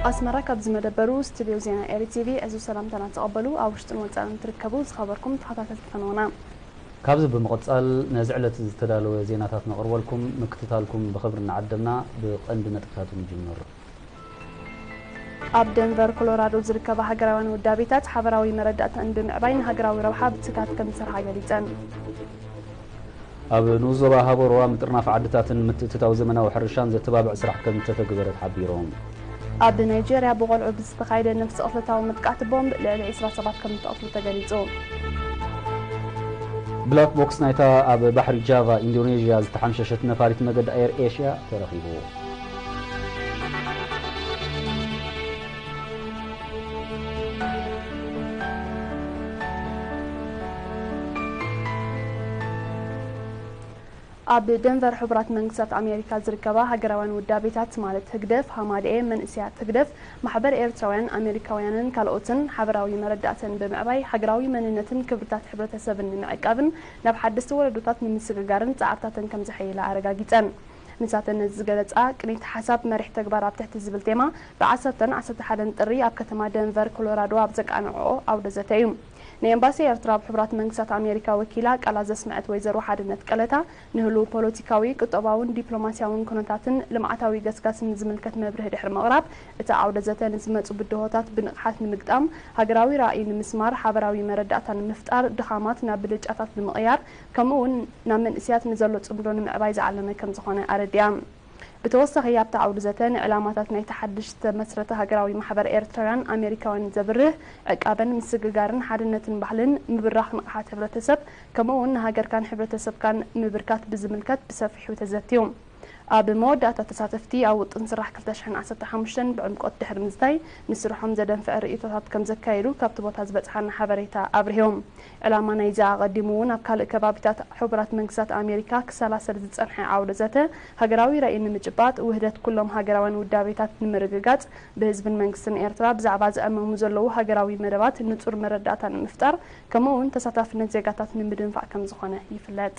ኣስመራ፣ ካብዚ መደበሩ ስቱድዮ ዜና ኤሪ ቲቪ ዕዙዝ ሰላምታና ተቐበሉ። ኣብ ውሽጥን ወጻእን ትርከቡ ዝኸበርኩም ተኸታተልቲ ፈነወና። ካብዚ ብምቕጻል ነዚ ዕለት ዝተዳለወ ዜናታት ነቕርበልኩም። ምክትታልኩም ብኽብሪ እናዓደምና ብቐንዲ ነጥብታቱ ንጅምር። ኣብ ደንቨር ኮሎራዶ ዝርከባ ሃገራውያን ውዳቤታት ሓበራዊ መረዳእታን ብምዕባይ ንሃገራዊ ረብሓ ብትካት ከም ዝሰርሓ ገሊጸን። ኣብ ንኡስ ዞባ ሃበሮ ኣብ ምጥርናፍ ዓድታትን ምትእትታው ዘመናዊ ሕርሻን ዘተባብዕ ስራሕ ከም ዝተተግበረ ተሓቢሮም። ኣብ ናይጄርያ ብቆልዑ ብዝተኻየደ ነፍሲ ቅትለታዊ መጥቃዕቲ ቦምብ ልዕሊ ዕስራ ሰባት ከም ዝተቐትሉ ተገሊጹ። ብላክ ቦክስ ናይታ ኣብ ባሕሪ ጃቫ ኢንዶኔዥያ ዝተሓምሸሸት ነፋሪት መገዲ ኣየር ኤሽያ ተረኺቡ። ኣብ ደንቨር ሕቡራት መንግስታት ኣሜሪካ ዝርከባ ሃገራውያን ውዳቤታት ማለት ህግደፍ፣ ሃማደኤ፣ መንእሰያት ህግደፍ፣ ማሕበር ኤርትራውያን ኣሜሪካውያንን ካልኦትን ሓበራዊ መረዳእተን ብምዕባይ ሃገራዊ መንነትን ክብርታት ሕብረተሰብን ንምዕቃብን ናብ ሓደስቲ ወለዶታት ንምስግጋርን ጻዕርታተን ከም ዘሐየላ ኣረጋጊጸን። ንሳተን ነዚ ዝገለጻ ቅኒት ሓሳብ መሪሕ ተግባር ኣብ ትሕቲ ዝብል ቴማ ብ ዓሰርተን ዓሰርተ ሓደን ጥሪ ኣብ ከተማ ደንቨር ኮሎራዶ ኣብ ዘቃንዕኦ ኣውደ ዘተ እዩ። ንኤምባሲ ኤርትራ ኣብ ሕቡራት መንግስታት ኣሜሪካ ወኪላ ቃላ ዘስምዐት ወይዘሮ ሓድነት ቀለታ፣ ንህሉው ፖለቲካዊ፣ ቁጠባውን ዲፕሎማስያውን ኩነታትን ልምዓታዊ ገስጋስን ዝምልከት መብርሂ ድሕሪ ምቕራብ፣ እቲ ዓውደ ዘተ ንዝመጹ ብድሆታት ብንቕሓት ንምግጣም፣ ሃገራዊ ራእይ ንምስማር፣ ሓበራዊ መረዳእታ ንምፍጣር፣ ድኻማት ናብ ብልጫታት ንምቕያር፣ ከምኡ እውን ናብ መንእሰያት ንዘሎ ጽምዶ ንምዕባይ ዝዓለመ ከም ዝኾነ ኣረዲኣ። ብተወሳኺ ኣብቲ ዓውዲ ዘተ ንዕላማታት ናይቲ ሓድሽ ዝተመስረተ ሃገራዊ ማሕበር ኤርትራውያን ኣሜሪካውያን ዘብርህ፣ ዕቃበን ምስግጋርን ሓድነትን ባህልን ምብራኽ ንቕሓት ሕብረተሰብ ከምኡ እውን ንሃገርካን ሕብረተሰብካን ምብርካት ብዝምልከት ብሰፊሑ ተዘትዩ። ኣብ መወዳእታ ተሳተፍቲ ኣብ ውጥን ስራሕ ክልተ ሽሕን ዓሰርተ ሓሙሽተን ብዕምቆት ድሕሪ ምዝታይ ንስርሖም ዘደንፍዕ ርእይቶታት ከም ዘካየዱ ካብቲ ቦታ ዝበጽሓና ሓበሬታ ኣብሪሆም። ዕላማ ናይዚ ኣቐዲሙ እውን ኣብ ካልእ ከባቢታት ሕቡራት መንግስታት ኣሜሪካ ክሰላሰል ዝጸንሐ ዓውደ ዘተ ሃገራዊ ራእይ ንምጭባጥ፣ ውህደት ኩሎም ሃገራውያን ውዳቤታት ንምርግጋጽ፣ ብህዝብን መንግስትን ኤርትራ ብዛዕባ ዝዕመሙ ዘለዉ ሃገራዊ መደባት ንጹር መረዳእታ ንምፍጣር፣ ከምኡ እውን ተሳታፍነት ዜጋታት ንምድንፋዕ ከም ዝኾነ ይፍለጥ።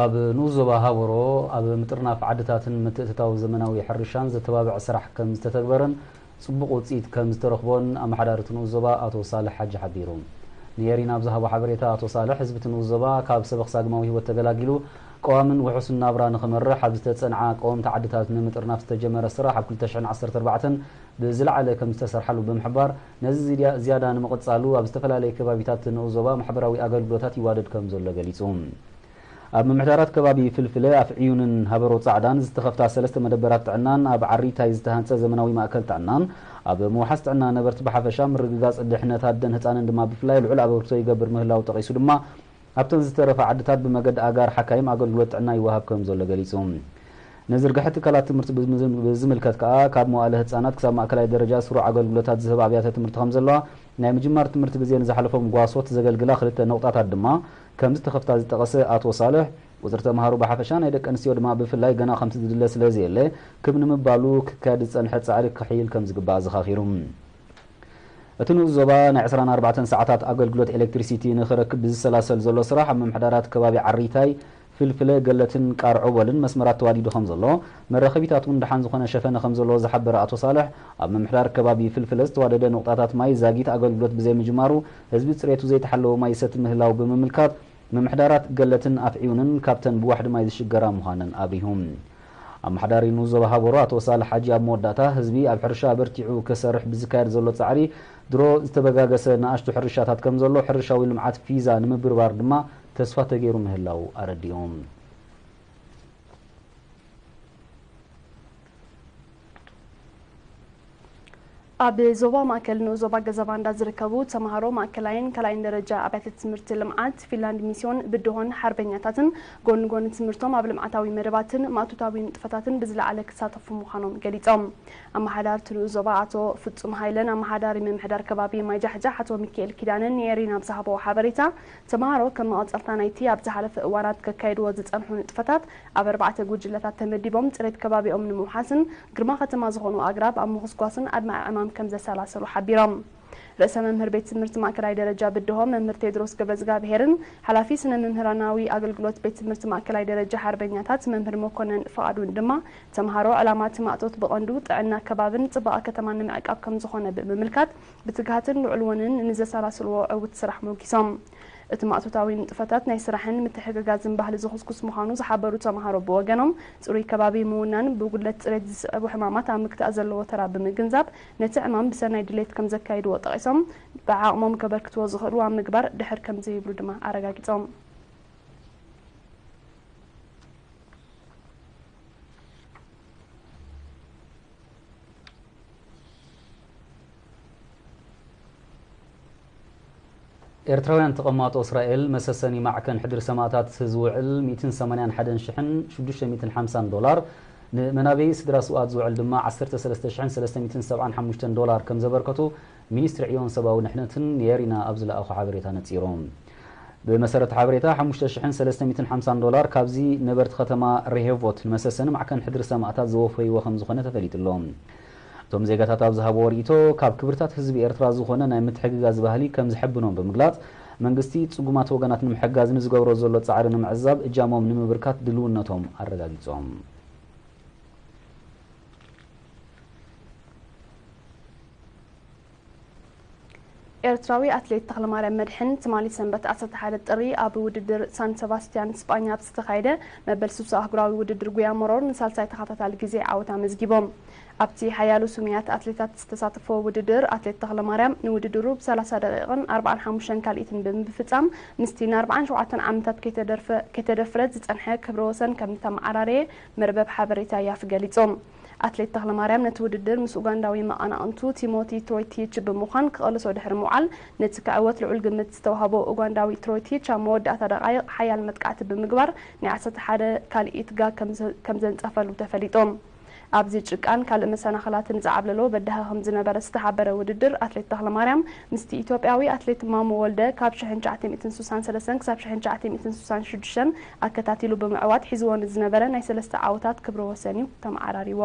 ኣብ ንኡስ ዞባ ሃበሮ ኣብ ምጥርናፍ ዓድታትን ምትእትታው ዘመናዊ ሕርሻን ዘተባብዕ ስራሕ ከም ዝተተግበረን ጽቡቕ ውጽኢት ከም ዝተረኽቦን ኣመሓዳሪ እቲ ንኡስ ዞባ ኣቶ ሳልሕ ሓጂ ሓቢሩ። ንኤሪና ኣብ ዝሃቦ ሓበሬታ ኣቶ ሳልሕ፣ ህዝቢ እቲ ንኡስ ዞባ ካብ ሰበኽ ሳግማዊ ህይወት ተገላጊሉ ቀዋምን ውሑስን ናብራ ንኽመርሕ ኣብ ዝተጸንዓ ቀወምቲ ዓድታት ንምጥርናፍ ዝተጀመረ ስራሕ ኣብ ክልተ ሽሕን ዓሰርተ ኣርባዕተን ብዝለዓለ ከም ዝተሰርሓሉ ብምሕባር፣ ነዚ ዝድያ-፣ ዝያዳ ንምቕጻሉ ኣብ ዝተፈላለየ ከባቢታት ንኡስ ዞባ ማሕበራዊ ኣገልግሎታት ይዋደድ ከም ዘሎ ገሊጹ። ኣብ ምምሕዳራት ከባቢ ፍልፍለ፣ ኣፍዕዩንን ሃበሮ ጻዕዳን ዝተኸፍታ ሰለስተ መደበራት ጥዕናን ኣብ ዓሪታይ ዝተሃንጸ ዘመናዊ ማእከል ጥዕናን ኣብ ምውሓስ ጥዕና ነበርቲ ብሓፈሻ ምርግጋጽ ድሕነት ኣደን ህጻንን ድማ ብፍላይ ልዑል ኣበርክቶ ይገብር ምህላው ጠቒሱ ድማ ኣብተን ዝተረፋ ዓድታት ብመገዲ ኣጋር ሓካይም ኣገልግሎት ጥዕና ይወሃብ ከም ዘሎ ገሊጹ። ንዝርግሐ ትካላት ትምህርቲ ብዝም-፣ ብዝምልከት ከኣ ካብ መዋእለ ህጻናት ክሳብ ማእከላይ ደረጃ ስሩዕ ኣገልግሎታት ዝህብ ኣብያተ ትምህርቲ ከም ዘለዋ ናይ ምጅማር ትምህርቲ ግዜ ንዝሓለፎም ጓሶት ዘገልግላ ክልተ ነቑጣታት ድማ ከም ዝተኸፍታ ዝጠቐሰ ኣቶ ሳልሕ፣ ቁጽሪ ተምሃሮ ብሓፈሻ ናይ ደቂ ኣንስትዮ ድማ ብፍላይ ገና ከምቲ ዝድለ ስለ ዘየለ ክብ ንምባሉ ክካየድ ዝጸንሐ ጻዕሪ ክሕይል ከም ዝግባእ ኣዘኻኺሩ። እቲ ንኡስ ዞባ ናይ ዕስራን ኣርባዕተን ሰዓታት ኣገልግሎት ኤሌክትሪሲቲ ንኽረክብ ብዝሰላሰል ዘሎ ስራሕ ኣብ ምምሕዳራት ከባቢ ዓሪታይ፣ ፍልፍለ፣ ገለትን ቃርዖቦልን መስመራት ተዋዲዱ ከም ዘሎ፣ መራኸቢታት እውን ደሓን ዝኾነ ሸፈነ ከም ዘለዎ ዝሓበረ ኣቶ ሳልሕ፣ ኣብ ምምሕዳር ከባቢ ፍልፍለ ዝተዋደደ ነቑጣታት ማይ ዛጊት ኣገልግሎት ብዘይምጅማሩ ህዝቢ ጽሬቱ ዘይተሓለወ ማይ ይሰቲ ምህላው ብምምልካት፣ ምምሕዳራት ገለትን ኣፍዕዩንን ካብተን ብዋሕዲ ማይ ዝሽገራ ምዃነን ኣብሪሁ። ኣመሓዳሪ ንኡስ ዞባ ሃበሮ ኣቶ ሳልሕ ሓጂ ኣብ መወዳእታ፣ ህዝቢ ኣብ ሕርሻ ኣበርቲዑ ክሰርሕ ብዝካየድ ዘሎ ጻዕሪ ድሮ ዝተበጋገሰ ንኣሽቱ ሕርሻታት ከም ዘሎ፣ ሕርሻዊ ልምዓት ፊዛ ንምብርባር ድማ ተስፋ ተገይሩ ምህላው ኣረዲኦም። ኣብ ዞባ ማእከል ንኡስ ዞባ ገዛባንዳ ዝርከቡ ተምሃሮ ማእከላይን ካልኣይን ደረጃ ኣብያተ ትምህርቲ ልምዓት ፊንላንድ ሚስዮን ብድሆን ሓርበኛታትን ጎኒ ጎኒ ትምህርቶም ኣብ ልምዓታዊ መደባትን ማእቶታዊ ንጥፈታትን ብዝለዓለ ክሳተፉ ምዃኖም ገሊጾም። ኣመሓዳሪ እቲ ንኡስ ዞባ ኣቶ ፍጹም ሃይለን ኣመሓዳሪ ምምሕዳር ከባቢ ማይጃሕጃሕ ኣቶ ሚካኤል ኪዳነን ንኤሪና ኣብ ዝሃብዎ ሓበሬታ፣ ተምሃሮ ከም መቐጸልታ ናይቲ ኣብ ዝሓለፈ እዋናት ከካይድዎ ዝጸንሑ ንጥፈታት ኣብ ኣርባዕተ ጉጅለታት ተመዲቦም ጽሬት ከባቢኦም ንምውሓስን ግርማ ከተማ ዝኾኑ ኣግራብ ኣብ ምኹስኳስን ኣድማዒ ዕማም ከም ዘሰላሰሉ ሓቢሮም። ርእሰ መምህር ቤት ትምህርቲ ማእከላይ ደረጃ ብድሆ መምህር ቴድሮስ ገብረዝጋብሄርን ሓላፊ ስነ መምህራናዊ ኣገልግሎት ቤት ትምህርቲ ማእከላይ ደረጃ ሓርበኛታት መምህር መኮነን ፍቓዱን ድማ፣ ተምሃሮ ዕላማ እቲ ማእቶት ብቐንዱ ጥዕና ከባብን ጽባቐ ከተማን ንምዕቃብ ከም ዝኾነ ብምምልካት፣ ብትግሃትን ልዑል ወንን ንዘሰላስልዎ ዕውት ስራሕ ሞጊሶም። እቲ ማእቶታዊ ንጥፈታት ናይ ስራሕን ምትሕግጋዝን ባህሊ ዝኹስኩስ ምዃኑ ዝሓበሩ ተምሃሮ ብወገኖም፣ ጽሩይ ከባቢ ምውናን ብጉድለት ጽሬት ዝስዕቡ ሕማማት ኣብ ምግታእ ዘለዎ ተራ ብምግንዛብ፣ ነቲ ዕማም ብሰናይ ድሌት ከም ዘካይድዎ ጠቒሶም፣ ብዓቕሞም ከበርክትዎ ዝኽእሉ ኣብ ምግባር ድሕር ከም ዘይብሉ ድማ ኣረጋጊጾም። ኤርትራውያን ተቐማጦ እስራኤል መሰሰኒ ማዕከን ሕድሪ ሰማእታት ዝውዕል ሚእትን ሰማንያን ሓደን ሽሕን ሽዱሽተ ሚእትን ሓምሳን ዶላር፣ ንመናበዪ ስድራ ስውኣት ዝውዕል ድማ ዓሰርተ ሰለስተ ሽሕን ሰለስተ ሚእትን ሰብዓን ሓሙሽተን ዶላር ከም ዘበርከቱ ሚኒስትሪ ዕዮን ሰብኣዊ ድሕነትን ንየሪና ኣብ ዝለኣኾ ሓበሬታ ነጺሮም። ብመሰረት ሓበሬታ፣ ሓሙሽተ ሽሕን ሰለስተ ሚእትን ሓምሳን ዶላር ካብዚ ነበርቲ ከተማ ሬሄቮት ንመሰሰኒ ማዕከን ሕድሪ ሰማእታት ዘወፈይዎ ከም ዝኾነ ተፈሊጡ ኣሎ። እቶም ዜጋታት ኣብ ዝሃብዎ ርእይቶ፣ ካብ ክብርታት ህዝቢ ኤርትራ ዝኾነ ናይ ምትሕግጋዝ ባህሊ ከም ዝሕብኖም ብምግላጽ፣ መንግስቲ ጽጉማት ወገናት ንምሕጋዝ ንዝገብሮ ዘሎ ጻዕሪ ንምዕዛብ እጃሞም ንምብርካት ድልውነቶም ኣረጋጊጾም። ኤርትራዊ ኣትሌት ተኽለማርያም መድሕን ትማሊ ሰንበት ዓሰርተ ሓደ ጥሪ ኣብ ውድድር ሳን ሰባስቲያን ስጳኛ ኣብ ዝተኻየደ መበል ስሳ ኣህጉራዊ ውድድር ጉያ መሮር ንሳልሳይ ተኸታታሊ ግዜ ዓወት ኣመዝጊቦም። ኣብቲ ሓያሎ ስሙያት ኣትሌታት ዝተሳተፎ ውድድር ኣትሌት ተኽለማርያም ንውድድሩ ብ ሰላሳ ደቂቕን ኣርባዓን ሓሙሽተን ካልኢትን ብምፍጻም ምስቲ ን ኣርባዓን ሸውዓተን ዓመታት ከይተደርፈ- ከይተደፍረ ዝጸንሐ ክብረ ወሰን ከም ዝተመዓራረየ መርበብ ሓበሬታ ያፍ ገሊጹ። ኣትሌት ተኽለማርያም ነቲ ውድድር ምስ ኡጋንዳዊ መቐናቕንቱ ቲሞቲ ትሮይቲች ብምዃን ክቐልሶ ድሕሪ ምውዓል፣ ነቲ ክዕወት ልዑል ግምት ዝተዋህቦ ኡጋንዳዊ ትሮይቲች ኣብ መወዳእታ ደቓይቕ ሓያል መጥቃዕቲ ብምግባር ናይ ዓሰርተ ሓደ ካልኢት ጋግ ከም ዘንጸፈሉ ተፈሊጡ። ኣብዚ ጭቃን ካልእ መሰናኽላትን ዝዓብለሎ በዳሂ ከም ዝነበረ ዝተሓበረ ውድድር ኣትሌት ተኽለማርያም ምስቲ ኢትዮጵያዊ ኣትሌት ማሞ ወልደ ካብ ሽሕን ትሽዓተ ሚእትን ስሳን ሰለስተን ክሳብ ሽሕን ትሽዓተ ሚእትን ስሳን ሽዱሽተን ኣከታቲሉ ብምዕዋት ሒዝዎ ንዝነበረ ናይ ሰለስተ ዓወታት ክብረ ወሰን እዩ ተመዓራሪዎ።